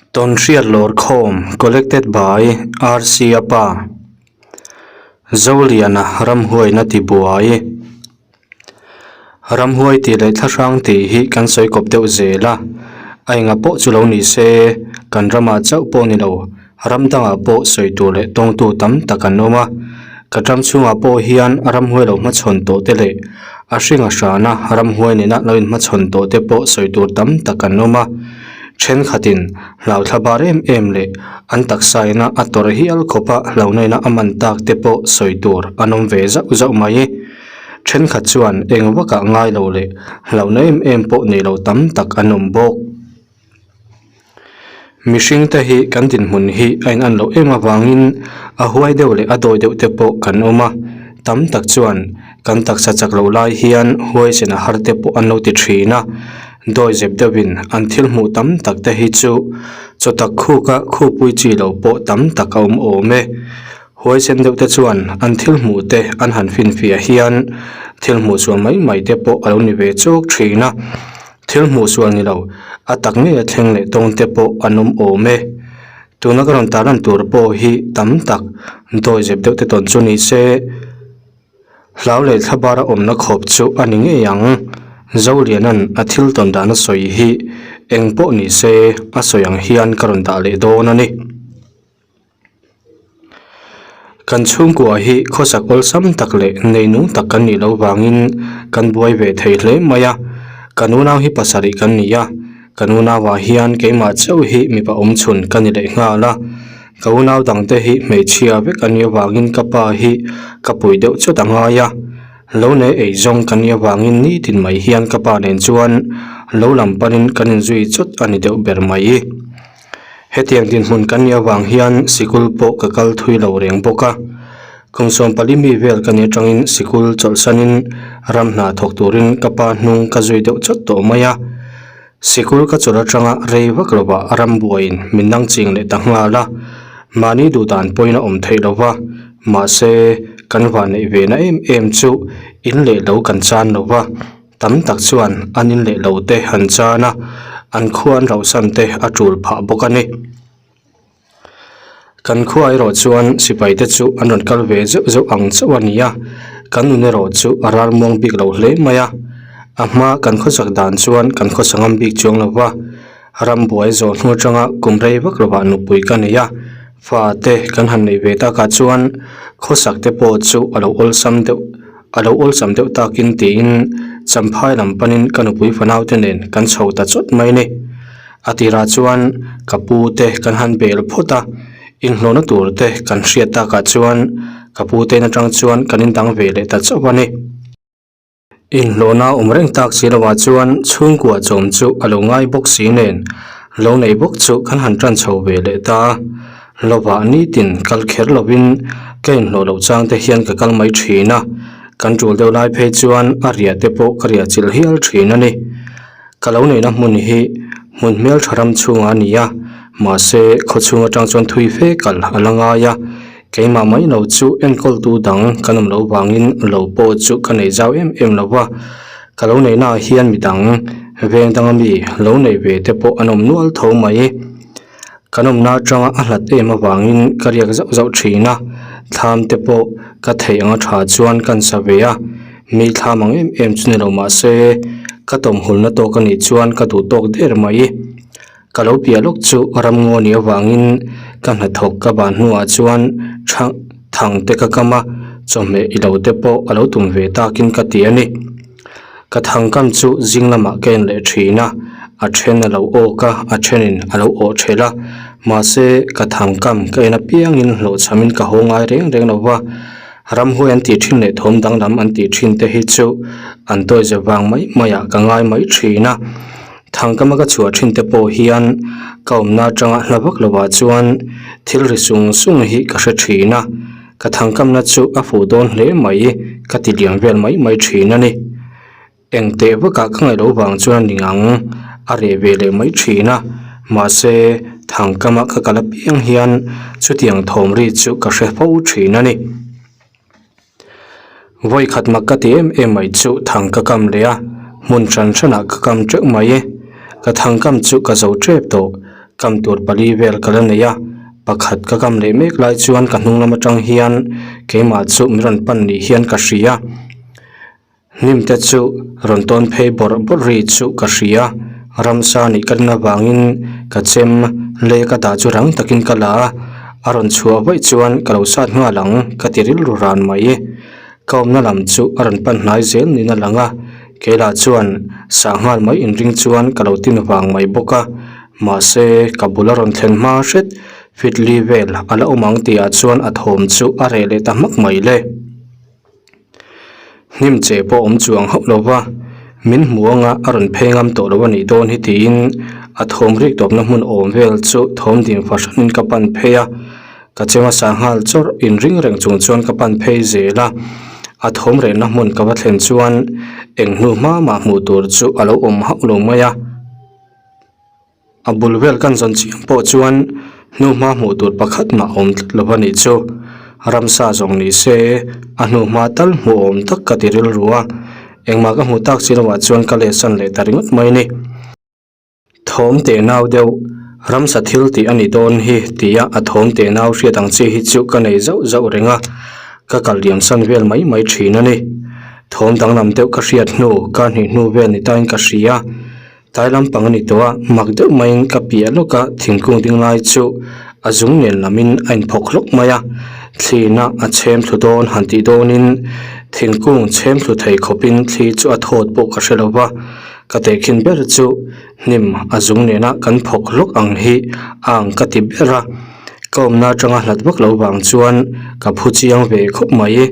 Tawnhriat Lawrkhawm Collected by RC Apa Zoliana Ramhuaina Tibuai Ramhuai tih leh thlahrang tih hi kan sawi kawp deuh zel a, a enga pawh chu lo ni se kan ramah chauh pawh ni lo ram dangah pawh sawi tur leh tawngtu tam tak an awm a, kan ram chhungah pawh hian ramhuai lo hmachhawn tawh te leh a hring a hrana ramhuai nena lo inhmachhawn tawh te pawh sawi tur tam tak an awm a. Thenkhatin hlauthla bar em em leh an taksa ina a tawrh hial khawpa hlauhnaina a man tak te pawh sawi tur an awm ve zauh zauh mai. Thenkhat chuan eng vakah ngai lo leh hlauhna em em pawh nei lo tam tak an awm bawk. Mihring te hi kan dinhmun hi a inan loh em avangin a huai deuh leh a dawi deuh te pawh kan awm a, tam tak chuan kan taksa chak loh lai hian huaisen a har te pawh an lo ti thin a. Dawi zep deuhin an thil hmuh tam tak te hi chu chaw tak khuka khupui chi lo pawh tam tak a awm awm e. Huaisen deuh te chuan an thil hmuh te an han finfiah hian thil hmuh sual mai mai te pawh a lo ni ve chawk thin a, thil hmuh sual ni lo a tak ngei a thleng leh tawng te pawh an awm awm e. Tuna ka rawn tarlan tur pawh hi tam tak dawi zep deuh te tawn chu ni se. Hlau leh thlabara awmna khawp chu a ni ngei ang. Zoliana'n a thil tawn dan a sawi hi eng pawh ni se a sawi ang hian ka rawn dah leh dawn a ni. Kan chhungkua hi khawsak awlsam tak leh neinung tak kan nih loh vangin kan buai ve thei hle mai a. Kan unau hi pasarih kan ni a, kan unauah hian keimah chauh hi mipa awmchhun ka ni leh nghal a. Ka unau dangte hi hmeichhia vek a nih avangin ka pa hi ka pui deuh chawt a ngai a, lo nei ei zawng ka nih avangin nitin mai hian ka pa nen chuan lo lam panin kan inzui chawt a ni deuh ber mai. Hetiang dinhmun kan nih avang hian sikul pawh ka kal thui lo reng bawk a, kum sawmpali mi vel ka nih atangin sikul chawlhsanin ram hna thawk turin ka pa hnung ka zui deuh chawt tawh mai a. Sikul ka chawlh atanga rei vak lovah ram buaiin min nang ching leh ta nghal a, mahni duh dan pawhin a awm theih lo va, mahse kan vanneih ve na em em chu in leh lo kan chan lo va, tam tak chuan an in leh lo te han chan a, an khua an rauhsan te a tul phah bawk a ni. Kan khua erawh chuan sipai te chu an rawn kal ve zeuh zeuh ang chauh a ni a, kan nun erawh chu a ral muang bik lo hle mai a. A hma kan khawsak dan chuan kan khawsa ngam bik chuang lo va, ram buai zawh hnu atanga kum rei vak lovah nupui ka nei a, fa te kan han neih ve takah chuan khawsak te pawh chu a lo awlsam deuh a lo awlsam deuh takin tiin champhai lam panin ka nupui fanau te nen kan chho ta chawt mai a ni. A tirah chuan ka pu te kan han bel phawt a, inhlawhna tur te kan hriat takah chuan ka pu te in atang chuan kan indang ve leh ta chauh a ni. Inhlawhna awm reng tak si lovah chuan chhungkua chawm chu a lo ngai bawk si nen lo nei bawk chu kan han tan chho ve leh ta a, lovah nitin kal kher lovin ka inhlawh loh chang te hian ka kal mai thin a, kan tul deuh lai phei chuan a riah te pawh ka riah chilh hial thin a ni. Ka lo neihna hmun hi hmun hmeltha ram chhungah a ni a, mahse khaw chhung atang chuan thui fe kal a la ngai a, keimah mai lo chu enkawltu dang kan awm loh vangin lo pawh chu ka nei zau em em lo va, ka lo neihna ah hian midang veng danga mi lo nei ve te pawh an awm nual tho mai. Kan awmna atanga a hlat em avangin ka riak zauh zauh thin a, thlam te pawh ka theih anga tha chuan ka insa ve a, mi thlam ang em em chu ni lo mahse ka tawmhulna tawk a nih chuan ka duh tawk der mai. Ka lo piah lawk chu ramngaw nih avangin ka hnathawk ka ban hnuah chuan tha thang te ka kam a, chawhmeh i lo te pawh a lo tum ve takin ka ti a ni. Ka thangkam chu zing lamah ka en leh thin a, a then a lo awk a, a thenin a lo awh thelh a, mahse ka thangkam ka en apiangin hlawhchhamin ka haw ngai reng reng lo va, ramhuai an tih thin leh thawm danglam an tih thin te hi chu an tawize vang mai maiah ka ngai mai thin a, thangkama ka chhuah thin te pawh hian ka awmna atanga hla vak lovah chuan thil ri sung sung hi ka hre thin a. Ka thangkamna chu a fuh dawn hle mai, ka ti liam vel mai mai thin a ni. Eng teh vakah ka ngaih loh vang chuan a ni ang, a reh ve leh mai thin a. Mahse, thangkama ka kal apiang hian chutiang thawm ri chu ka hre fo thin a ni. Vawi khat mak ka ti em em mai chu thang ka kam leh a, hmun hran hranah ka kam teuh mai. Ka thangkam chu ka zo tep tawh. Kam tur pali vel ka la nei a, pakhat ka kam leh mek lai chuan ka hnung lam atang hian keimah chu min rawn pan ni hian ka hria. Hnim te chu rawn tawn phei bawrh bawrh ri chu ka hria, ramsa nih ka rin avangin ka chem lei ka dah chu rang takin ka la a, a rawn chhuah vaih chuan ka lo sat nghal ang ka ti rilru ran mai. Ka awmna lam chu a rawn pan hnai zel niin a lang a, kei lah chuan sah nghal mai inring chuan ka lo tin vang mai bawk a, mahse ka bul a rawn thlen hma hret fit li vel a la awm ang tihah chuan a thawm chu a reh leh ta hmak mai le. Hnim che pawh awm chuang hauh lo va, min hmu anga a rawn phei ngam tawh lo a nih dawn hi tiin a thawm rik tawpna hmun awm vel chu thawm ding fahranin ka pan phei a, ka che hmasa nghal chawrh inring reng chung chuan ka pan phei zel a, a thawm rehna hmun ka va thlen chuan eng hnu hma mah hmuh tur chu a lo awm hauh lo mai a. A bul vel kan zawn chiang pawh chuan hnuhma hmuh tur pakhat mah awm tlat lo a nih chu. Ramsa zawng ni se a hnuhma tal hmuh awm tak ka ti rilru a, engmah ka hmuh tak si lohah chuan ka lehsan leh ta ringawt mai ni. Thawm teh nau deuh, ramsa thil tih a ni dawn hi tia a thawm teh nau hriat ang chi hi chu ka nei zauh zauh reng a, ka kal liamsan vel mai mai thin a ni. Thawm danglam deuh ka hriat hnu, kar hnih hnu vel ni tain ka hria. Tlai lampang a ni tawh a, mak deuh maiin ka piah lawk a, thingkung ding lai chu a zung nen lamin a inphawk hlawk mai a, thlina a chhem thlu dawn han tih dawnin thingkung chhem thlu thei khawpin thli chu a thawt pawh ka hre lo va, ka tehkhin ber chu hnim a zung nena kan phawk hlawk ang hi a ang ka ti ber a, ka awmna atanga hlat vak lo vang chuan ka phu chiang ve khawp mai.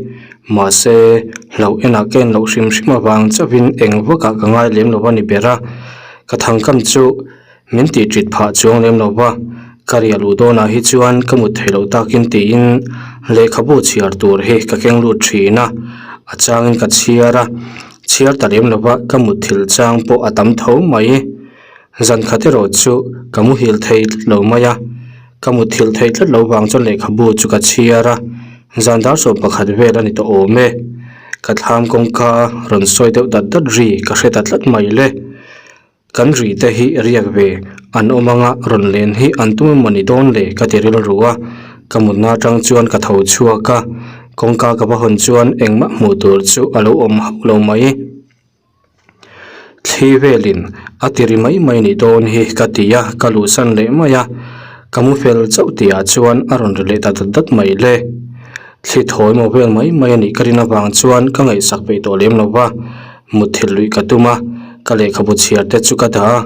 Mahse, hlauh enah ka en loh hrim hrim avang chauhin eng vakah ka ngai lem lo a ni ber a, ka thangkam chu min tih ṭit phah chuang lem lo va, ka riah luh dawnah hi chuan ka mut theih loh takin tiin lehkhabu chhiar tur hi ka keng lut ṭhin a, a changin ka chhiar a, chhiar ta lem lo va ka mut thil chang pawh a tam tho mai. Zan khat erawh chu ka muhil thei tlat lo mai a, ka muthilh theih tlat lo vang chuan lehkhabu chu ka chhiar a, zan dar 11 vel a ni tawh awm e. Ka thlam kawngka rawn sawi deuh dat dat ri ka hre ta tlat mai le. Kan ri te hi riak ve an awm anga rawn len hi an tum emaw ni dawn le ka ti rilru a, ka mutna atang chuan ka tho chhuak a, kawngka ka va hawn chuan engmah hmuh tur chu a lo awm hauh lo mai. Thli velin a ti ri mai mai nih dawn hi ka ti a, ka luhsan leh mai a, ka mu fel chauh tihah chuan a rawn ri leh ta dat dat mai le. Thli thawi maw vel mai mai a nih ka rin avang chuan ka ngaihsak peih tawh lem lo va, mutthilh luih ka tum a, ka lehkhabu chhiar te chu ka dah a,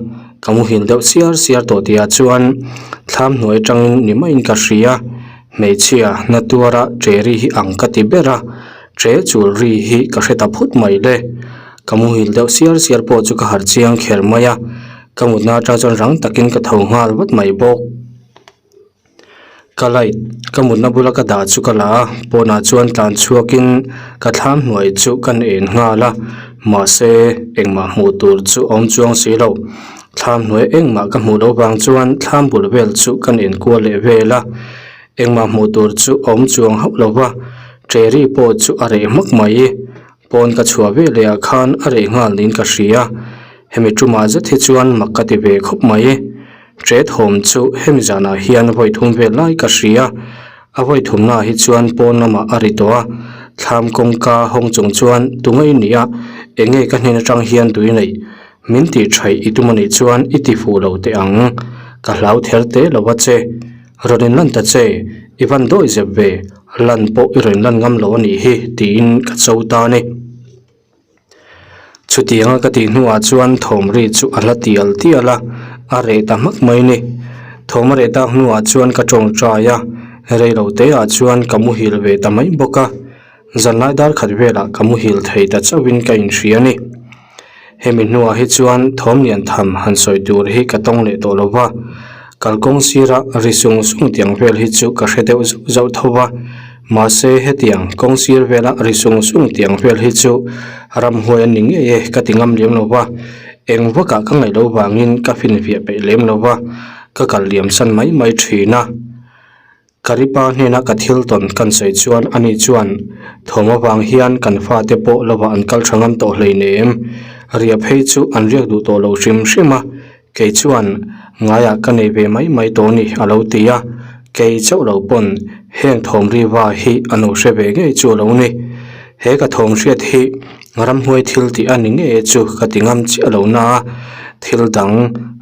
ka muhil deuh siar siar tawh tihah chuan thlam hnuai atangin ni maiin ka hria, hmeichhia na tuara ṭe ri hi ang ka ti ber a. Che chul ri hi ka hre ta phut mai le. Ka muhil deuh siar siar pawh chu ka harh chiang kher mai a, ka mutna atang chuan rang takin ka tho nghal vat mai bawk. Ka light ka mutna bula ka dah chu ka la a, pawnah chuan tlan chhuakin ka thlam hnuai chu ka en nghal a, mahse engmah hmuh tur chu a awm chuang si lo. Thlam hnuai engmah ka hmuh loh vang chuan thlam bul vel chu ka en kual leh vel a. Engmah hmuh tur chu a awm chuang hauh lo va, Cherry pawh chu a reh hmak mai. Pawn ka chhuah ve leh ah khan a reh nghal niin ka hria. Hemi tumah zet hi chuan mak ka ti ve khawp mai. Che thawm chu hemi zanah hian vawi thum vel lai ka hria. A vawi thumnaah hi chuan pawn lamah a ri tawh a, thlam kawngka hawng chung chuan tunge i nih a, enge ka hnen atang hian tui neih? Min tih thaih i tum anih chuan i ti fuh lo teh ang. Ka hlau ther te lo a che. Rawn in lan ta che, i van dawi zep ve, lan pawh i rawn lan ngam lo a nih hi tiin ka cho ta a ni. Chutianga ka tih hnuah chuan thawm ri chu a hla tial tial a, a reh ta hmak mai ni. Thawm a reh tak hnuah chuan ka tawngtai a, rei lo teah chuan ka muhil ve ta mai bawk a. Zanlai dar khat velah ka muhil thei ta chauhin ka inhria a ni. Hemi hnuah hi chuan thawm lian tham han sawi tur hi ka tawng leh tawh lo va, kalkawng sira ri sung sung tiang vel hi chu ka hre deuh zauh zauh tho va, mahse hetiang kawng sir vela ri sung sung tiang vel hi chu ramhuai an ni ngei e ka ti ngam lem lo va, eng vakah ka ngaih loh vangin ka finfiah peih lem lo va, ka kal liam san mai mai thin a. Karipa hnena ka thil tawn kan sawi chuan ani chuan thawm avang hian kan fate pawh lovah an kal tha ngam tawh hleinem. Ria phei chu an riak duh tawh lo hrim hrim a. Kei chuan ngaiah ka nei ve mai mai tawh ni a lo ti a, kei chauh lo pawn heng thawm riva hi a no hre ve ngei chu a lo ni. He ka thawm hriat hi ramhnuai thil tih a ni ngei chu ka ti ngam chiah lo na a, thil dang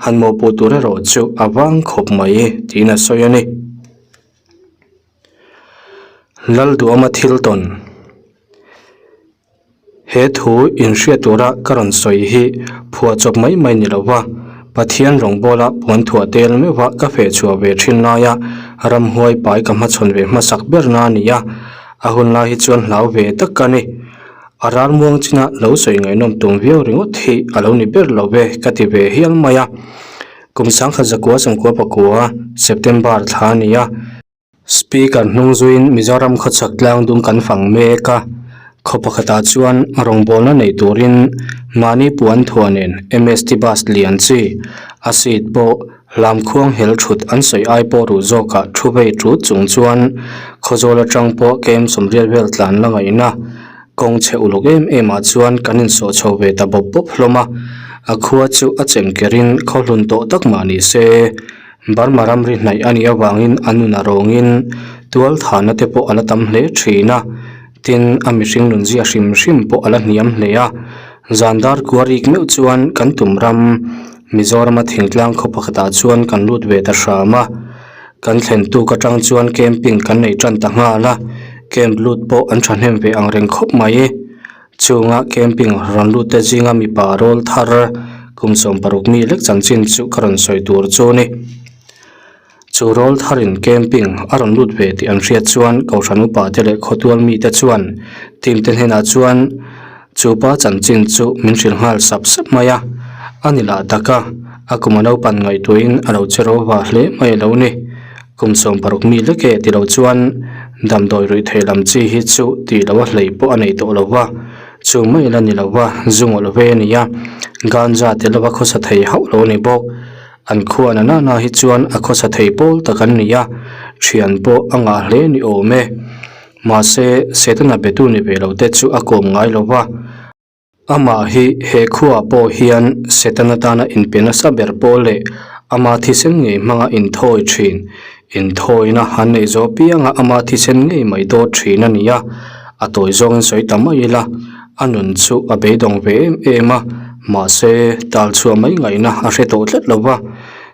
han mawhpuh tur erawh chu a vang khawp mai tiin a sawi a ni. Lalduhawma thil tawn. He thu inhriat tura ka rawn sawi hi phuah chawp mai mai ni lo va, Pathian rawngbawla puan thuah tel meuha ka feh chhuah ve thin laia ramhuai pai ka hmachhawn ve hmasak ber na a ni a, a hun lai hi chuan hlau ve tak ka ni. A ralmuang china lo sawi ngaihnawm tum viau ringawt hi a lo ni ber lo ve ka ti ve hial mai a. Kum sangkhat zakua sawmkua pakua, September thla a ni a. Speaker hnung zuiin Mizoram khawchhak tlang dum kan fang mek a, khaw pakhatah chuan rawngbawlna nei turin mahni puan thuah nen MST bus lian chi a seat pawh lamkhuang hel thut an sawi ai pawh ruh zawkah thu vei tut chung chuan khawzawl atang pawh kem sawmriat vel tlan la ngaihna kawng chhe uluk em em ah chuan kan insawh chho ve ta bawp bawp hlawm a, a khua chu a chem kerin khaw hlun tawh tak mah ni se. Burma ramri hnaih a nih avangin a nun a rawngin tual thahna te pawh a la tam hle thin a, tin a mihring nunzia hrim hrim pawh a la hniam hle a. Zan dar kua rik meuh chuan kan tum ram Mizorama thingtlang khaw pakhatah chuan kan lut ve ta hram a, kan thlen tuk atang chuan camping kan nei tan ta nghal a, camp lut pawh an thahnem ve ang reng khawp mai. Chunga camping rawn lut te zinga mipa rawl thar kum 16 mi lek chanchin chu ka rawn sawi tur chu ni. Chu rawl tharin camping a rawn lut ve tih an hriat chuan Kohhran upa te leh khawtual mi te chuan team te hnenah chuan chu pa chanchin chu min hrilh nghal sap sap mai a. A ni lah tak a, a kum a naupan ngaihtuahin a lo che ro va hle mai a lo ni. Kum 16 mi lek e ti lo chuan damdawi ruih theih lam chi hi chu tih loh a hlei pawh a nei tawh lo va, chu mai la ni lo va, zu ngawlh ve a ni a, ganja tel lova khawsa thei hauh lo a ni bawk. An khuan a nana hi chuan a khawsa thei pawl tak an ni a, thian pawh a ngah hle ni awm e. Mahse, Setana betu ni ve lo te chu a kawm ngai lo va. Amah hi he khuaah pawh hian Setana tana inpe nasa ber pawl leh ama thisen ngei hmanga inthawi thin, inthawina han neih zawh pianga ama thisen ngei mai dawt thin a ni a, a tawi zawngin sawi ta mai ila, a nun chu a beidawng ve em em a, mahse tal chhuah mai ngaihna a hre tawh tlat lo va,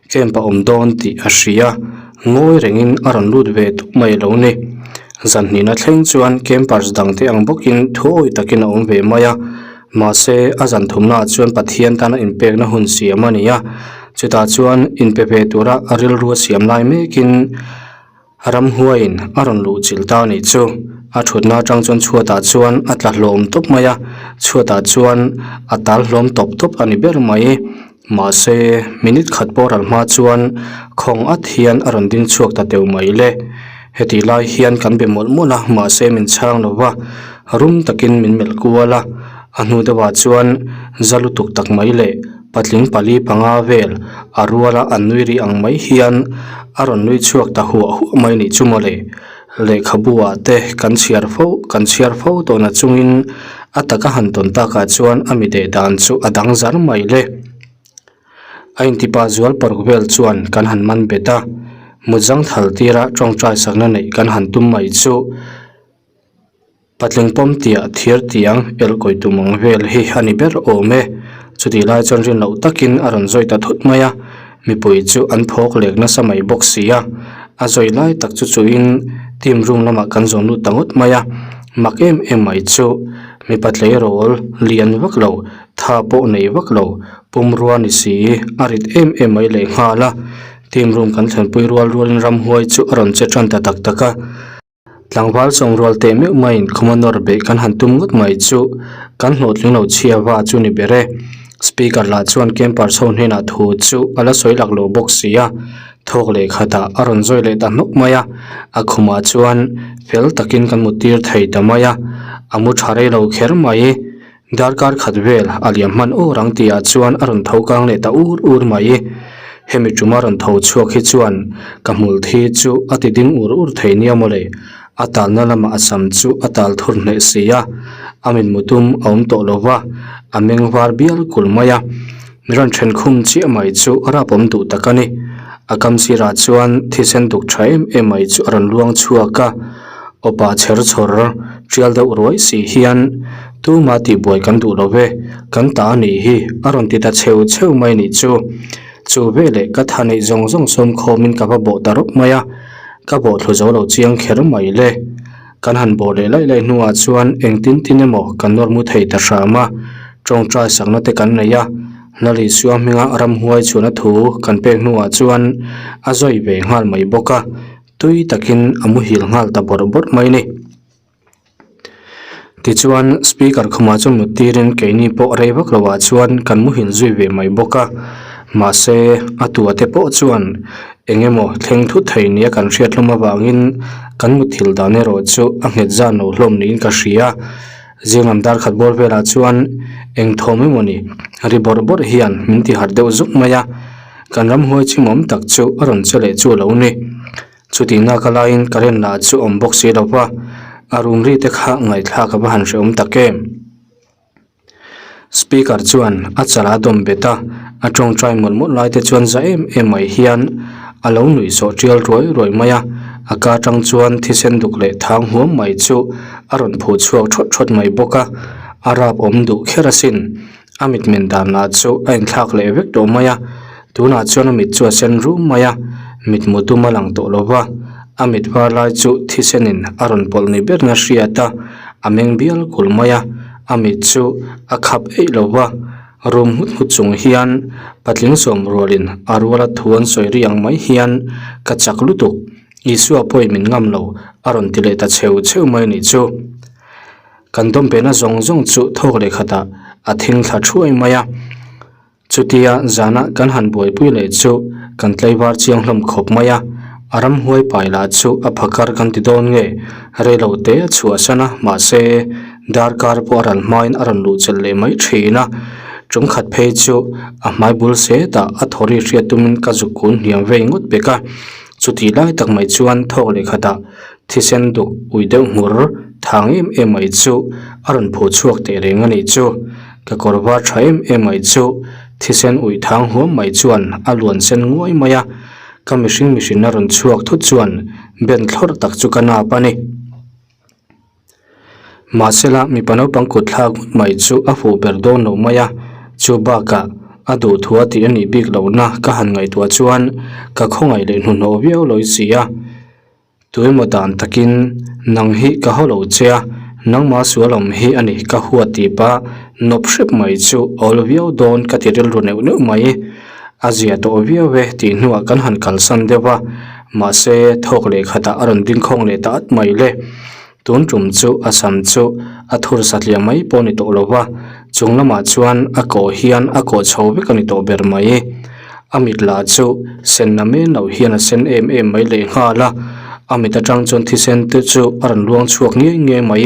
camp a awm dawn tih a hria, ngawi rengin a rawn lut ve tawp mai lo ni. Zan hnihna thleng chuan campers dangte ang bawkin thuawi takin a awm ve mai a, mahse a zan thumnaah chuan Pathian tana inpekna hun siam a ni a, chutah chuan inpe ve tura a rilru a siam lai mekin ramhuaiin a rawn luh chilh ta a nih chu. A thutna atang chuan chhuatah chuan a tla hlawm tawp mai a, chhuatah chuan a tal hlawm tawp tawp a ni ber mai. Mahse, minute khat pawh ral hma chuan khawng at hian a rawn ding chhuak ta teuh mai le. Hetih lai hian kan be mawlh mawlh a, mahse min chhang lo va, rum takin min melh kual a. A hnu deuhah chuan za lutuk tak mai leh patling pali panga vel a ruala an nui rih ang mai hian a rawn nui chhuak ta huah huah mai nih chu mawle. Lehkhabu ah te kan chhiar fo kan chhiar fo tawh na chungin a taka han tawn takah chuan a mi deh dan chu a dang zar mai le. A intipa zual paruk vel chuan kan han man bet a, mut zang thal tira tawngtai sakna neih kan han tum mai chu. Patling pawm tiah thir tiang elh kawi tum ang vel hi a ni ber awm e. Chutih lai chuan rin loh takin a rawn zawi ta thut mai a, mipui chu an phawk lek nasa mai bawk si a. A zawi lai tak chu chuhin team room lamah kan zawn lut ta ngawt mai a, mak em em mai chu mipa tleirawl lian vak lo, tha pawh nei vak lo, pumrua ni si a rit em em mai lehnghal a. Team room kan thlenpui rual rualin ramhuai chu a rawn che tan ta tak tak a. Tlangval sawmrual teh meuh maiin khuma nawr beih kan han tum ngawt mai chu kan hlawhtling lo chhia va chu ni ber e. Speaker lah chuan campers ho hnenah thu chu a la sawi lak lo bawk si a, thawk leh khatah a rawn zawi leh ta hnawk mai a, a khumah chuan fel takin kan mut tir thei ta mai a, a mu tha rei lo kher mai. Darkar khat vel a liam hman ur ang tihah chuan a rawn tho kang leh ta ur ur mai. Hemi tuma rawn tho chhuak hi chuan ka hmul thi chu a ti ding ur ur thei nia mawle. A talna lamah a sam chu a tal thur hneh si a, a mitmu tum a awm tawh lo va, a meng var bial kulh mai a. Mi rawn then khum chiah mai chu a rapawm duh tak a ni. A kam sirah chuan thisen duk tha em em mai chu a rawn luang chhuak a, awpa chher chhawr tial deuh ruai si hian tuma tihbuai kan duh lo ve, kan ta a nih hi a rawn ti ta cheu cheu mai nih chu. Chu veleh ka tha neih zawng zawng sawm khawmin ka va bawh ta rawp mai a, ka bawh thlu zo lo chiang kher mai le. Kan han bawh leh laih laih hnuah chuan engtin tin emaw kan nawr mu thei ta hram a, tawngtai sakna te kan nei a, Lal Isua hminga ramhuai chhuahna thu kan pek hnuah chuan a zawi ve nghal mai bawk a, tui takin a muhil nghal ta bawrh bawrh mai a ni. Tichuan speaker khumah chuan mut tirin keini pawh rei vak lohah chuan kan muhil zui ve mai bawk a, mahse a tua te pawh chuan Eng emaw thleng thut thei nia kan hriat hlawm avangin kan mutthil dan erawh chu a nghet zan lo hlawm niin ka hria. Zinglam dar khat bawr velah chuan eng thawm emaw ni ri bawrh bawrh hian min ti harh deuh zuk mai a, kan ramhuai chimawm tak chu a rawn che leh chu a lo ni. Chutih naka laiin current lah chu awm bawk si lo va, a rum ri te kha ngaihthlak a va han hrehawm tak em. Speaker chuan a chal a dawm bet a, a tawngtai mawlh mawlh lai te chuan za em em mai hian a lo nuih sawh tial ruai ruai mai a, a ka atang chuan thisen duk leh thang huam mai chu a rawn phuh chhuak thawt thawt mai bawk a, a rap awm duh kher asin. A mitmen dan lah chu a inthlak leh vek tawh mai a, tunah chuan a mit chu a sen rum mai a, mitmu dum a lang tawh lo va, a mit var lai chu thisenin a rawn pawlh ni ber na hriat a, a meng bial kulh mai a. A mit chu a khap eih lo va, rum nghut nghut chung hian patling sawm rualin a ruala thu an sawi ri ang mai hian ka chak lutuk, Isua pawhin min ngam lo a rawn ti leh ta cheu cheu mai a nih chu. Kan dawmpehna zawng zawng chu thawk leh khatah a thing thla thuai mai a. Chutia zana kan han buaipui leh chu kan tlaivar chiang hlawm khawp mai a, a ramhuai pai lah chu a phakar kan ti dawn nge, reilo te a chhuahsan a, mahse darkar pawh a ral hmain a rawn luh chelh leh mai thin a, tum khat phei chu a hmai bul setah a thaw ri hriat tumin ka zuk kun hniam vei ngawt pek a, chutih lai tak mai chuan thawk leh khatah thisen duk ui deuh hmur thang em em mai chu a rawn phuh chhuak teh reng a nih chu. Ka kawr var tha em em mai chu thisen uih thang huam mai chuan a luan sen nguai mai a, ka mihring mihrinna rawn chhuak thut chuan ben thlawrh tak chu ka nap a ni. Mahsela mipa naupang kut thlak ngawt mai chu a fuh ber dawn lo mai a, chu bakah a duhthua tih a nih bik lohna ka han ngaihtuah chuan ka khawngaih leh hnuhnawh viau lawi si a. Tuemaw dan takin nang hi ka haw lo che a, nangma sual awm hi a ni ka huat tih pa nawp hrep mai chu awl viau dawn ka ti rilru neuh neuh mai. A zia tawh viau e tih hnuah kan han kalsan deuh a, mahse thawk leh khatah a rawn ding khawng leh ta at mai le. Tun tum chu a sam chu a thur satliah mai pawh a ni tawh lo va, chung lamah chuan a kawh hian a kawh chho vek a ni tawh ber mai. A mit lah chu sen na men loh hian a sen em em mai leh nghal a, a mit atang chuan thisen te chu a rawn luang chhuak ngiai ngiai mai.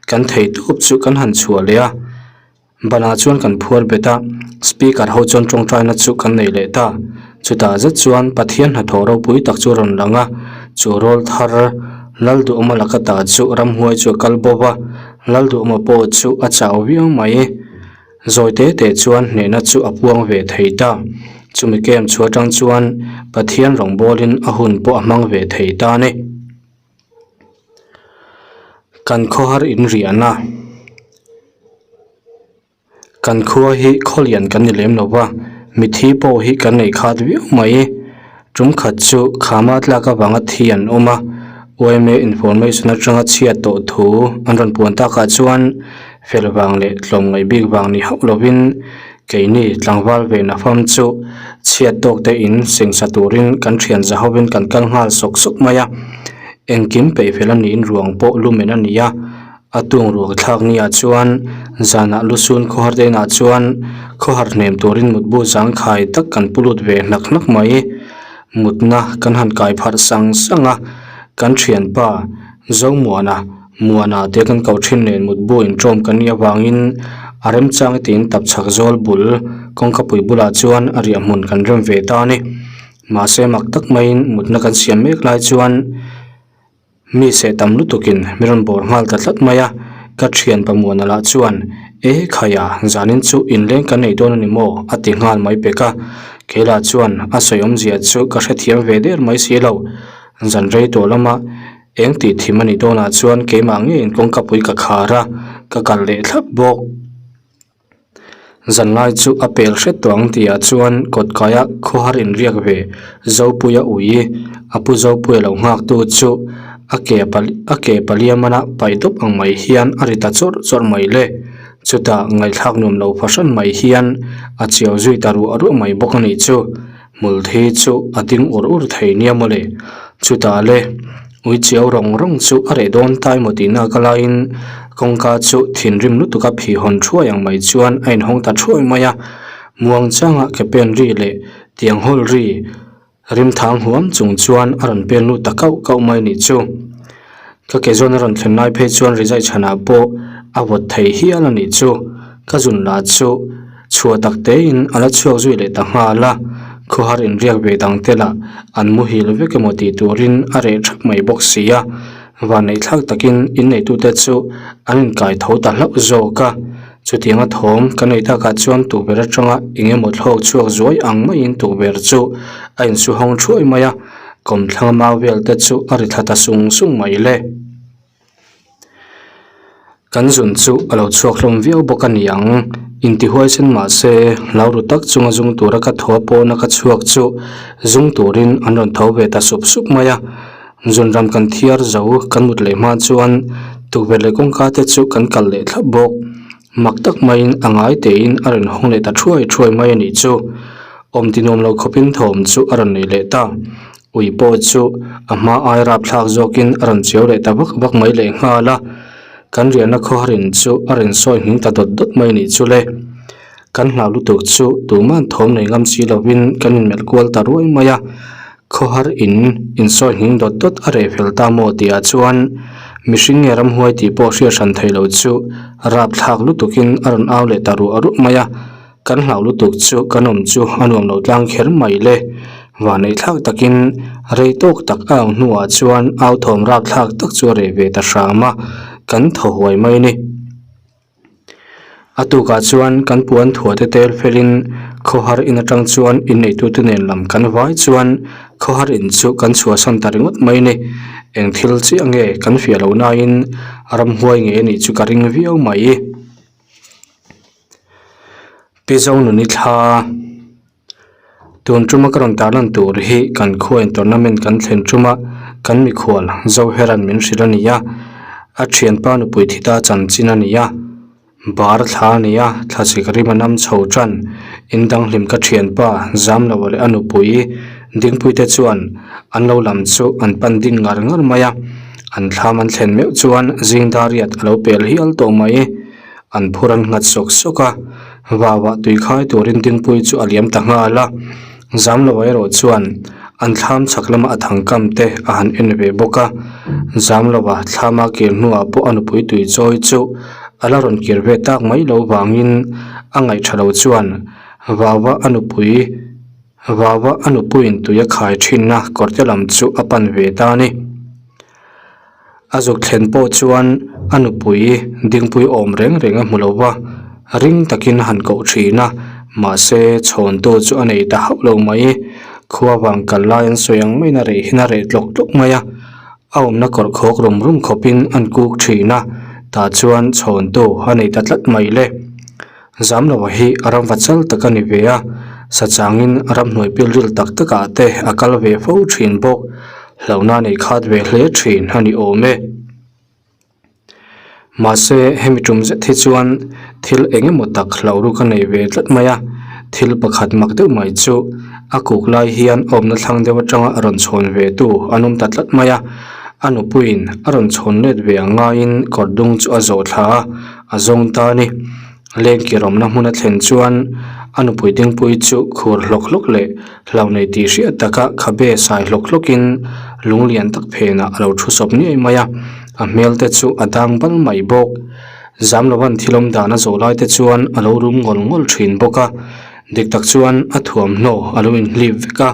Kan thei tawp chu kan han chhuah leh a, banah chuan kan phuar bet a, speaker ho chuan tawngtaina chu kan nei leh ta. Chutah zet chuan Pathian hnathawh ropui tak chu a rawn lang a, chu rawl thar Lalduhawma laka ta chu ramhuai chu a kal bawk a, Lalduhawma pawh chu a chau viau mai. Zawi te te chuan hnehna chu a puang ve thei ta. Chumi camp chhuah atang chuan Pathian rawngbawlin a hun pawh a hmang ve thei ta a ni. Kan khawhar in riahna Kan khua hi khawlian kan ni lem lo va, mithi pawh hi kan nei khat viau mai. Tum khat chu khama tlak avanga thi an awm a, yma information atanga chhiat tawh thu an rawn puan takah chuan fel vang leh tlawmngaih bik vang ni hauh lovin keini tlangval ve nafam chu chhiat tawk te in sengsa turin kan thian za hovin kan kal nghal sawk sawk mai a, engkim peih fel a niin ruang pawh lumen a ni a. A tung ruak thlak ni ah chuan zanah lusun khawhar te inah chuan khawhar hnem turin mutbu zangkhai tak kan pu lut ve hnak hnak mai. Mutna kan han kai pharh sang sang a, kan thianpa Zomuana, Muana te kan ko thin nen mutbu inṭawm kan nih avangin a remchang tiin tapchhak zawl bul kawngkapui bulah chuan a riah hmun kan rem ve ta a ni. Mahse mak tak maiin mutna kan siam mek lai chuan. Mi seh tam lutukin mi rawn bawr nghal ta tlat mai a, ka thian Pamuana lah chuan E khaia, zanin chu inleng kan nei dawn a ni maw? a ti nghal mai pek a. Keila chuan a sawi awmzia chu ka hrethiam ve der mai si lo. Zan rei tawh lama eng tih thim a nih dawnah chuan keimah ngeiin kawngka pui ka khar a, ka kalh leh thlap bawk. Zanlai chu a pel hret tawh ang tihah chuan kawtkaia khawhar inriak ve Zopuia ui a pu Zopuia lo nghaktu chu a ke a ke palia mana paih dawp ang mai hian a ri ta chawrh chawrh mai le. Chutah ngaihthlak nuam lo fahran mai hian a chiau zui ta ruah ruah mai bawk a nih chu. Hmul thi chu a ding ur ur thei nia mawle. Chutah le, ui chiau rawng rawng chu a reh dawn tai maw tihna ka laiin kawngka chu thinrim lutuka phih hawn thuai ang mai chuan a inhawng ta thuai mai a. Muang changa ke pen ri leh tiang hawl ri rim thang huam chung chuan a rawn pen lut ta kauh kauh mai nih chu. Ka ke zawn a rawn thlen lai phei chuan rizai chhanah pawh a vawt thei hial a nih chu. Ka zun lah chu chhuah tak tein a la chhuak zui leh ta nghal a, khawhar inriak ve dang te lah an muhil vek emaw tih turin a reh thap mai bawk si a, vanneihthlak takin inneitute chu an inkai tho ta hlauh zawk a. Chutianga thawm ka nei takah chuan tukverh atanga eng emaw thlawk chhuak zuai ang maiin tukverh chu a insuhawng thuai mai a, kawmthlanga mau vel te chu a ri thla ta sung sung mai le. Kan zun chu a lo chhuak hlawm viau bawk a ni ang, intihuaisen mah se hlau ru tak chunga zung tura ka thaw pawna ka chhuak chu zung turin an rawn tho ve ta sup sup mai a. Zun ram kan thiar zo kan mut leh hma chuan tukverh leh kawngka te chu kan kal leh thlap bawk. Mak tak maiin a ngai tein a rawn hawng leh ta thuai thuai mai a nih chu. Awm ti nuam lo khawpin thawm chu a rawn nei leh ta. Ui pawh chu a hma ai rapthlak zawkin a rawn chiau leh ta vak vak mai leh nghal a. Kan riahna khawharin chu a rawn sawi hming ta dawt dawt mai a nih chu le. Kan hlau lutuk chu tuman thawm nei ngam si lovin kan inmelh kual ta ruai mai a. Khawhar in insawi hming dawt dawt a reh fel ta maw tihah chuan mihring nge ramhuai tih pawh hriat hran thei lo chu rapthlak lutukin a rawn au leh ta ruah ruah mai a. Kan hlau lutuk chu kan awm chu a nuam lo tlang kher mai le. Vaneihthlak takin rei tawk tak a ang hnuah chuan au thawm rapthlak tak chu a reh ve ta hram a, kan thaw huai mai a ni. A tukah chuan kan puan thuah te tel felin khawhar in atang chuan inneitute nen lam kan vai chuan khawhar in chu kan chhuahsan ta ringawt mai a ni. Eng thil chiah nge kan fiah loh nain ramhuai ngei a nih chu ka ring viau mai. Pi Zonuni thla tun tuma ka rawn tarlan tur hi kan khuain tournament kan thlen tuma kan mikhual Zoheran min hrilh a ni a, a thianpa nupui thi ta chanchin a ni a, bar thla a ni a, thla chik rim a nam chho tan in danghlim ka thianpa Zamloa leh a nupui Dingpui te chuan an lo lam chu an pan ding ngar ngar mai a, an thlam an thlen meuh chuan zing dariat a lo pel hial tawh mai. An phur an nghat sawk sawk a, vauah tui khai turin Dingpui chu a liam ta nghal a. Zamloa erawh chuan an thlam chhak lama a thang kam te a han en ve bawk a. Zamloa thlama kir hnuah pawh a nupui tui chawi chu a la rawn kir ve tak mai lo vangin a ngaih tha lo chuan vauah a nupui vauah a nupuiin tui a khai thinna kawrte lam chu a pan ve ta a ni. A zuk thlen pawh chuan a nupui dingpui awm reng reng a hmu lo va, ring takin a han koh thin a, mahse chhawntu chu a nei ta hauh lo mai. Khua vang kal lai an sawi ang maiin a reh hin a reh tlawk tlawk mai a, a awmna kawrh khawk rum rum khawpin an kuk thin a, tah chuan chhawntu a nei ta tlat mai le. Zamloa hi ramva chal tak a ni ve a, sachangin ramhnuai pilril tak takah te a kal ve fo thin bawk. Hlauhna nei khat ve hle thin a ni awm e. Mahse hemi tum zet hi chuan thil eng emaw tak hlauh ruk a nei ve tlat mai a, thil pakhat mak deuh mai chu a kuk lai hian awmna thlang deuh atanga rawn chhawn ve tu an awm ta tlat mai a, a nupuiin a rawn chhawn let ve ang ngaiin kawr dung chu a zawh thla a. A zawng ta a ni. Lengkir awmna hmun a thlen chuan a nupui dingpui chu khur hlawk hlawk leh hlau nei tih hriat taka khabe sai hlawk hlawkin lung lian tak phenah a lo thu sawp niai mai a, a hmel te chu a dang bal mai bawk. Zamlovan thil awm dan a zawh lai te chuan a lo rum ngawl ngawl thin bawk a, dik tak chuan a thuamhnaw a lo inhlip vek a,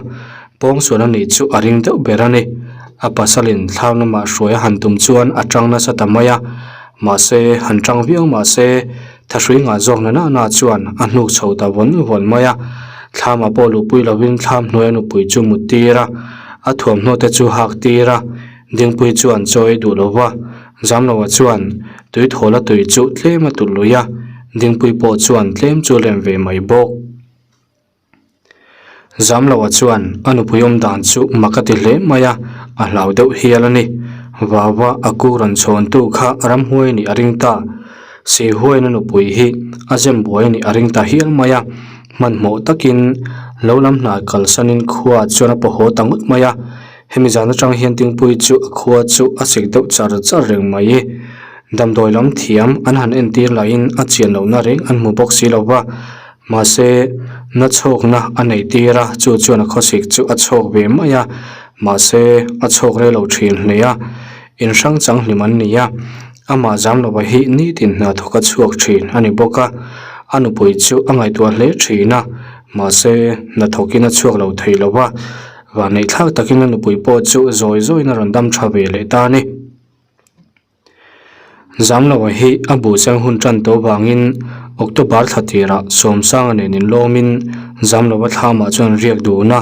pawngsual a nih chu a ring deuh ber a ni. A pasalin thlam lamah hruai a han tum chuan a tang nasa ta mai a. Mahse, han tang viau mahse, Thahrui ngah zawk na na na chuan a hnuk chho ta vawn vawn mai a. Thlamah pawh luhpui lovin thlam hnuaia nupui chu mut tir a, a thuamhnaw te chu hak tir a. Dingpui chuan chaw ei duh lo va, Zamloa chuan tui thawla tui chu tlem a tulh lui a, Dingpui pawh chuan tlem chu a lem ve mai bawk. Zamloa chuan a nupui awm dan chu mak a ti hle mai a, a hlau deuh hial a ni. Vava a ku rawn chhawntu kha ramhuai nih a ring ta. Seihuain a nupui hi a zem buai nih a ring ta hial mai a, hmanhmawh takin lo lam hna kalsanin khua chuan a paw haw ta ngawt mai a. Hemi zan atang hian Dingpui chu a khua chu a sik deuh char char reng mai. Damdawi lam thiam an han entir lahin a chian lohna reng an hmu bawk si lo va, mahse na chhawkna a nei tir a, chu chuan a khawsik chu a chhawk ve mai a, mahse a chhawk rei lo thin hle a, in hrang chang hlim an ni a, amah zam lova hi nitin hna thawk a chhuak thin a ni bawk a, a nupui chu a ngaihtuah hle thin a, mahse hna thawkin a chhuak lo thei lo va. Vanneih thlak takin a nupui pawh chu zawi zawiin a rawn dam tha ve leh ta a ni. Zamloa hi a buhseng hun tan tawh vangin October thla tirah Sawmsanga nen inlawmin Zamloa thlamah chuan riak dun a,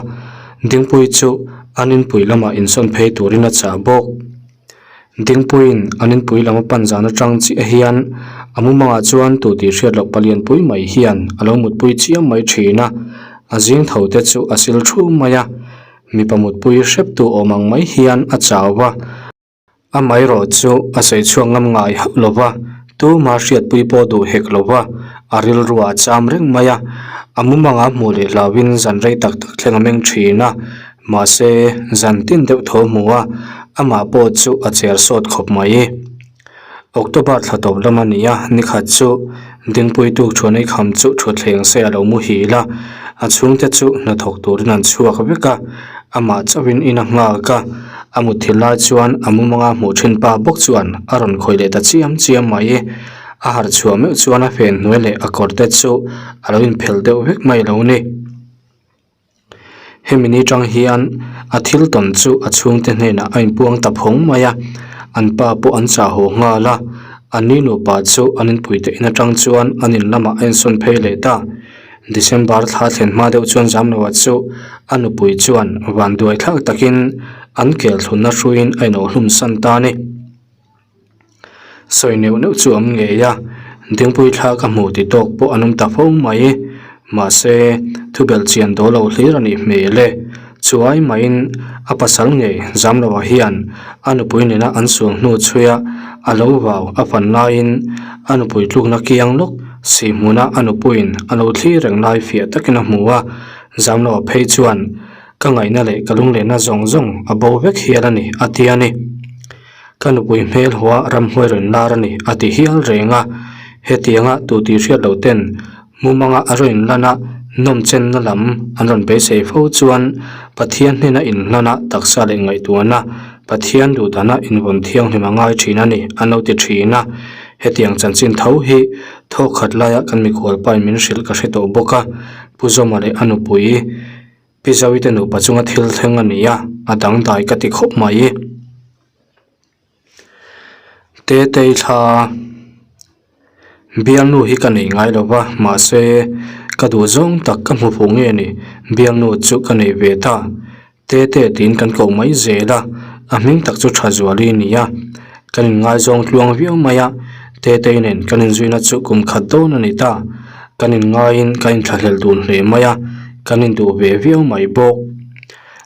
Dingpui chu an inpui lamah insawn phei turin a chah bawk. Dingpuiin an inpui lam a pan zan atang chiah hian a mumangah chuan tu tih hriat loh palianpui mai hian a lo mutpui chiam mai thin a, a zing tho te chu a sil thu mai a, mipa mutpui hrep tu awm ang mai hian a chau va, amaherawh chu a sawi chhuak ngam ngai hauh lo va, tuma hriatpui pawh duh hek lo va, a rilruah a cham reng mai a, a mumangah hmuh leh hlauhin zan rei tak tak thleng a meng thin a. Mahse, zan tin deuh tho hmu a, amah pawh chu a cher sawt khawp mai. October thla tawp lam a ni a, nikhat chu Dingpui tuk thuan ei kham chu thutthleng se a lo muhil a, a chhungte chu hnathawk turin an chhuak vek a, amah chauhin in a nghak a, a mutthil lai chuan a mumanga hmuh thin pa bawk chuan a rawn khawih leh ta chiam chiam mai. A harh chhuah meuh chuan a fen hnuai leh a kawr te chu a lo inphelh deuh vek mai lo ni. Hemi ni tang hian a thil tawn chu a chhungte hnenah a inpuang ta phawng mai a, an pa pawh an chah haw nghal a, an ni nupa chu an inpui te in atang chuan an in lamah a insawn phei leh ta. December thla thlen hma deuh chuan Zamloa chu a nupui chuan vanduai thlak takin an kel thlunna hruiin a inawhhlum san ta a ni. Sawi neuh neuh chu awm ngei a, Dingpui thla ka hmu ti tawk pawh an awm ta fo mai. Mahse, thu belh chian dawl lo hlir a nih hmel e. Chuai maiin a pasal ngei Zamloa hian a nupui nena an sual hnu chhuia a lo vau a fan laiin a nupui tlukna kiang lawk si hmuna a nupuiin a lo thlir reng lai fiah takin a hmu a, Zamloa phei chuan ka ngaihna leh ka lunglehna zawng zawng a bo vek hial a ni a ti a ni. Ka nupui hmel hua ramhuai rawn lar a ni, a ti hial reng a. Hetianga tu tih hriat loh ten mumanga a rawn inlan a, nawmchenna lam an rawn beisei fo chuan Pathian hnena inhlan a, taksa leh ngaihtuahna Pathian duhdana invawn thianghlim a ngai thin a ni, an lo ti thin a. Hetiang chanchin tho hi thawkhat laia kan mikhualpain min hrilh ka hre tawh bawk a, Pu Zawma leh a nupui. Pi Zawite nupa chunga thil thleng a ni a, a dangdai ka ti khawp mai. Tetei thla bialnu hi ka nei ngai lo va, mahse ka duh zawng tak ka hmu fuh nge ni, bialnu chu ka nei ve ta. Tete tiin kan koh mai zel a, a hming tak chu Thazuali a ni a, kan inngaizawng tluang viau mai a, Tetei nen kan inzuina chu kum khat dawn a ni ta. Kan inngaiin ka inthlahlel dun hle mai a, kan induh ve viau mai bawk.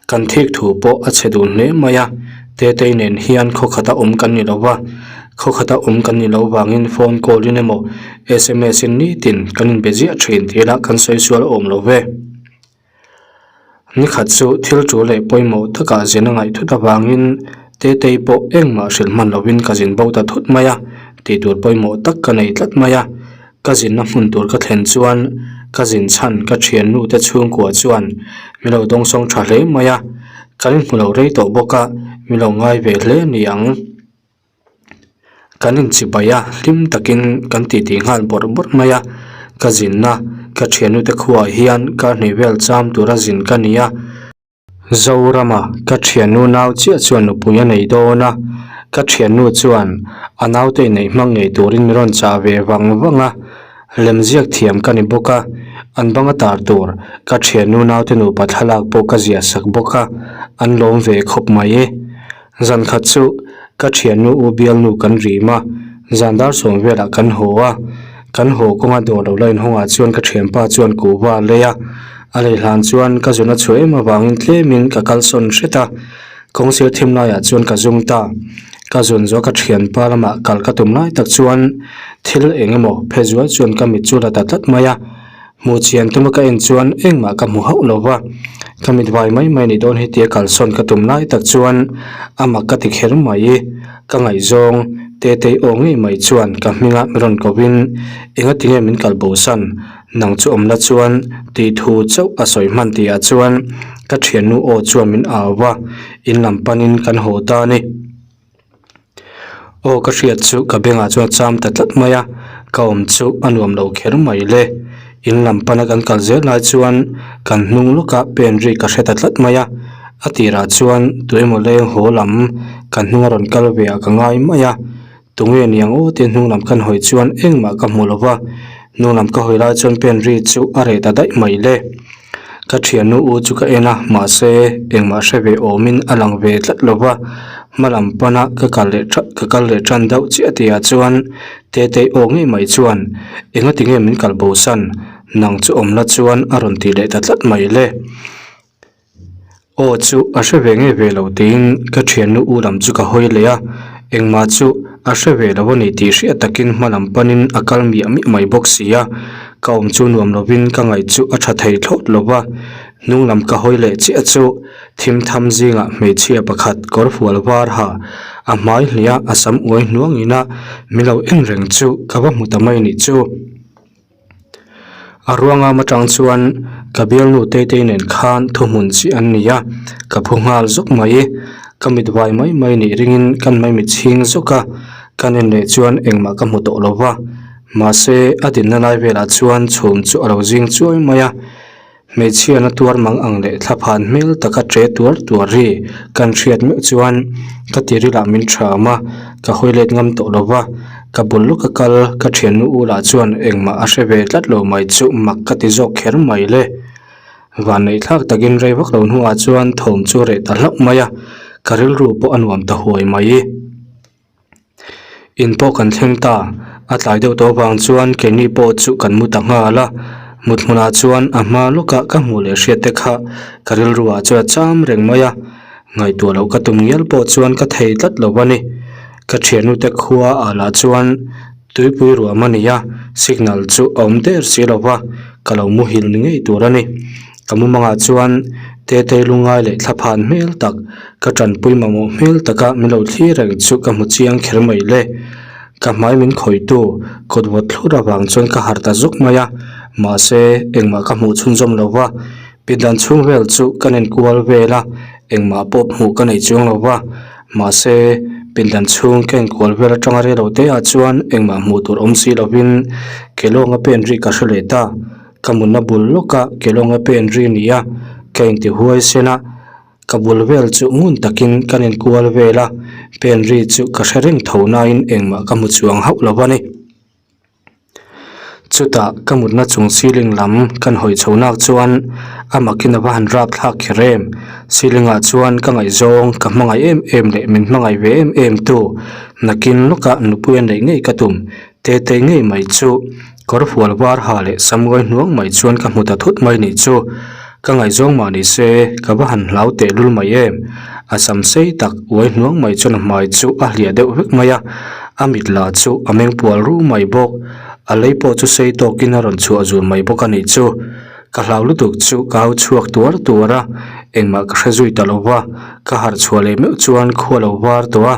Kan thik thu pawh a chhe dun hle mai a, Tetei nen hian khaw khata awm kan ni lo va, khaw khata awm kan ni lo vangin phone call in emaw sms in nitin kan inbe ziah thin tih lah kan sawi sual awm lo ve. Nikhat chu thil tul leh pawimawh takah zin a ngaih thut avangin Tetei pawh engmah hrilh hman lovin ka zin bo ta thut mai a, tih tur pawimawh tak ka nei tlat mai a. Ka zinna hmun tur ka thlen chuan ka zin chhan ka thiannu te chhungkua chuan min lo dawngsawng tha hle mai a, kan inhmu lo rei tawh bawk a, min lo ngai ve hle a ni ang. Kan inchibai a, hlim takin kan titi nghal bawrh bawrh mai a, ka zinna ka thianute khuaah hian kar hnih vel cham tura zin ka ni a. Zorama ka thiannu nau chiah chuan nupui a nei dawn a, ka thiannu chuan a naute inneih hmang ngei turin min rawn chah ve vang vang a. Lemziak thiam ka ni bawk a, an banga tar tur ka thiannu naute nupa thlalak pawh ka ziah sak bawk a, an lawm ve khawp mai e. Zan khat chu ka thiannu u bialnu kan rim a, zan dar sawm velah kan haw a, kan haw kawnga dawr lo la inhawngah chuan ka thianpa chuan kuhva a lei a, a lei hlan chuan ka zun a chhuah em avangin tlemin ka kalsawn hret a, kawngsir thim laiah chuan ka zum ta. Ka zun zawh ka thianpa lamah kal ka tum lai tak chuan thil eng emaw phe zual chuan ka mit chu la ta tlat mai a, hmuh chian tuma ka en chuan engmah ka hmu hauh lo va, ka mit vai mai mai nih dawn hi tia kalsawn ka tum lai tak chuan a mak ka ti kher mai. Ka ngaihzawng Tetei aw ngei mai chuan ka hminga mi rawn kovin enga tinge min kal bosan nang chu awm la chuan tih thu chauh a sawi hman tihah chuan ka thiannu aw chuan min au va, in lam panin kan haw ta a ni. Aw ka hriat chu ka bengah chuan a cham ta tlat mai a, ka awm chu a nuam lo kher mai le. In lam pana kan kal zel lai chuan kan hnung lawkah pen ri ka hre ta tlat mai a, a tirah chuan tuemaw leng haw lam kan hnung a rawn kal ve ah ka ngai mai a. Tunge niang aw tia hnung lam kan hawi chuan engmah ka hmu lo va, hnung lam ka hawi lai chuan pen ri chu a reh ta daih mai le. Ka thiannu u chu ka en a, mahse engmah hre ve awmin a lang ve tlat lo va, hma lam pana ka kal leh ka kal leh tan deuh chiah tihah chuan Tetei aw ngei mai chuan engati nge min kal bosan nang chu awm la chuan a rawn ti leh ta tlat mai le. Aw chu a hre ve ngei ve lo tiin ka thiannu u lam chu ka hawi leh a, engmah chu a hre ve lo a ni tih hriat takin hma lam panin a kal miah miah mai bawk si a, ka awm chu nuam lovin ka ngaih chu a tha thei thlawt lo va, hnung lam ka hawi leh chiah chu thim tham zingah hmeichhia pakhat kawr fual var ha a hmai hliah a sam uai hnuangin a min lo en reng chu ka va hmu ta mai nih chu. A ruangam atang chuan ka bialnu Tetei nen khan thuhmun chiah an ni a, ka phu nghal zawk mai. Ka mit vai mai mai nih ringin kan mai mit chhing zawk a, kan en leh chuan engmah ka hmu tawh lo va. Mahse, a dinna lai velah chuan chhum chu a lo zing chuai mai a. Hmeichhia na tuar mang ang leh thlaphan hmel taka che tuar tuar ri kan hriat meuh chuan ka tirilah min ṭham a, ka hawi let ngam tawh lo va, ka bul lawka kal ka ṭhiannu u lah chuan engmah a hre ve tlat lo mai chu mak ka ti zawk kher mai le. Vanneih thlak takin rei vak lo hnuah chuan thawm chu reh ta hlauh mai a, ka rilru pawh a nuam ta huai mai. In pawh kan thleng ta, a tlai deuh tawh avang chuan keini pawh chu kan mu ta nghal a, mut hmunah chuan a hma lawkah ka hmuh leh hriat te kha ka rilru ah chuan a cham reng mai a, ngaihtuah loh ka tum ngial pawh chuan ka thei tlat lo a ni. Ka thiannu te khua ah lah chuan tuipui ruam a ni a, signal chu a awm der si lo va, ka lo muhil ni ngei tur a ni. Ka mumangah chuan Tetei lungai leh thlaphan hmel tak, ka tanpui mamawh hmel taka min lo thlir reng chu ka hmu chiang kher mai le. Ka hmai min khawitu kut vawt thlur avang chuan ka harh ta zuk mai a, mahse engmah ka hmuh chhunzawm lo va, pindan chhung vel chu ka nen kual vel a, engmah pawh hmuh ka nei chuang lo va, mahse pindan chhung ka enkual vel atanga rei lo te ah chuan engmah hmuh tur awm si lovin Kelawng a pen ri ka hre leh ta. Ka mutna bul lawka Kelawng a pen ri ni a, ka inti huai sen a, ka bul vel chu ngun takin kan inkual vel a, pen ri chu ka hre reng tho nain engmah ka hmu chuang hauh lo a ni. Chutah ka mutna chung ceiling lam kan hawi chho nak chuan a makin a va han rap thlak kher em, ceiling ah chuan ka ngaihzawng ka hmangaih em em leh min hmangaih ve em em tu nakin lawkah nupui a neih ngei ka tum Tetei ngei mai chu kawr fual var ha leh Samuel hnuang mai chuan ka hmu ta thut mai nih chu. Ka ngaihzawng mah ni se ka va han hlau teh lul mai em. A sam sei tak uai hnuang mai chuan a hmai chu a hliah deuh vek mai a, a mit lah chu a meng pual ru mai bawk. A lei pawh chu sei tawkin a rawn chhuah zul mai bawk a nih chu. Ka hlau lutuk chu ka au chhuak tuar tuar a, engmah ka hre zui ta lo va, ka harh chhuah leh meuh chuan khua lo var tawh a,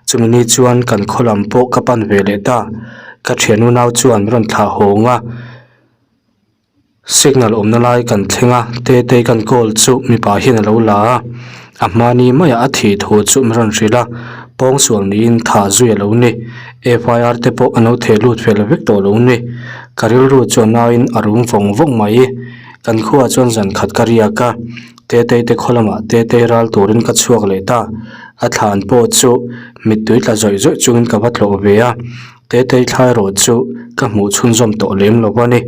chumi ni chuan kan khaw lam pawh ka pan ve leh ta, ka thian unau chuan rawn thlah hawng a, signal awmna lai kan thleng a, Tetei kan call chu mipa hian a lo la a, a hmani maiah a thih thu chu min rawn hrilh a, pawngsual niin thah zui a lo ni, FIR te pawh an lo theh lut fel vek tawh lo ni. Ka rilru chuan nauin a rum vawng vawng mai. Kan khuaah chuan zan khat ka riak a, Tetei te khaw lamah Tetei ral turin ka chhuak leh ta. A thlan pawh chu mittui tla zawih zawih chungin ka va tlawh ve a. Tetei thla erawh chu ka hmuh chhunzawm tawh lem lo a ni.